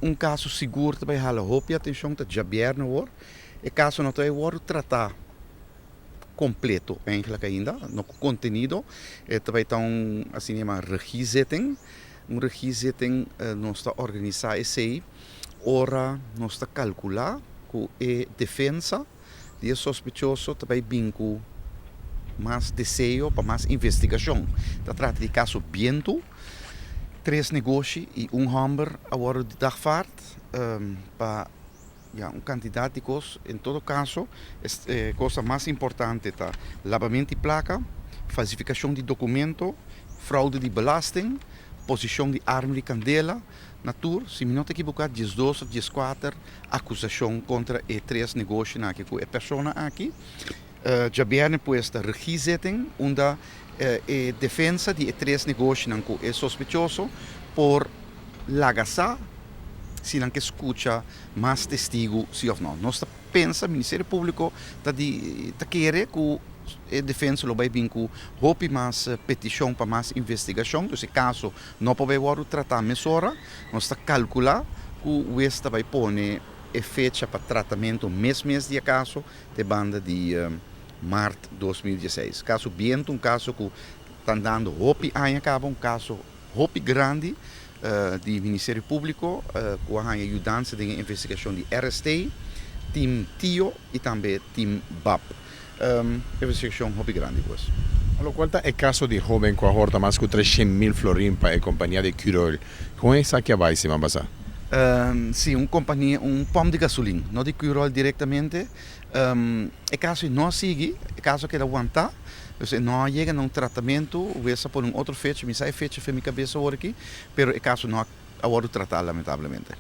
Un kaso sigur ta bai hala hopi atenshon ta djabièrnè awor. E kaso no ta bai wòrdu tratá kompleto eigenlijk ainda, no ku kontenido. E ta bai ta un asina yama regiezitting. Un regiezitting nos ta organisá esei ora nos ta kalkulá ku e defensa di e sospechoso ta bai bin ku mas deseo pa mas investigashon. Ta trata di kaso Bientu, tres negoshi i un hòmber a wòrdu dagvaard pa ya un kantidat di kos. En todo kaso e kosa mas importante ta labamento di plaka, falsifikashon di dokumento, froude di belasting, posishon di arma di kandela. Na tur, si mi no ta ekiboká, 12 òf 14 akusashon kontra e tres negoshinan aki ku e persona aki. Djabièrnè pues ta regiezitting unda e defensa di e tres negoshinan ku e sospechoso por laga sa si nan ke skucha mas testigu si òf no. Nos ta pensa, Ministerio Públiko ta di ta kere ku e defensa lo bai bin ku hopi mas petishon pa mas investigashon, dus e kaso no por bai wòrdu tratá mesora. Nos ta kalkulá ku wes ta bai pone e fecha pa tratamentu mes mes di e kaso te banda di mart 2016. Kaso Bientu, un kaso ku ta andando hopi aña kaba, un kaso hopi grandi di Ministerio Públiko ku a haña yudansa den e investigashon di RST, Team Tio i tambe Team bap. Investigashon hopi grandi pues. Lokual ta e kaso di hóben ku a horta mas ku 300,000 florin pa e kompania di Curoil. Kon esaki a bai siman pasá? Sí, un kompania, un pòmp di gasolin, no di Curoil direktamente. E kaso no a sigui, e kaso a keda wantá, dus e no a yega na un tratamentu, wes a pone un otro fecha, mi sa e fecha fen mi kabes awor aki, pero e kaso no a wòrdu tratá lamentablemente.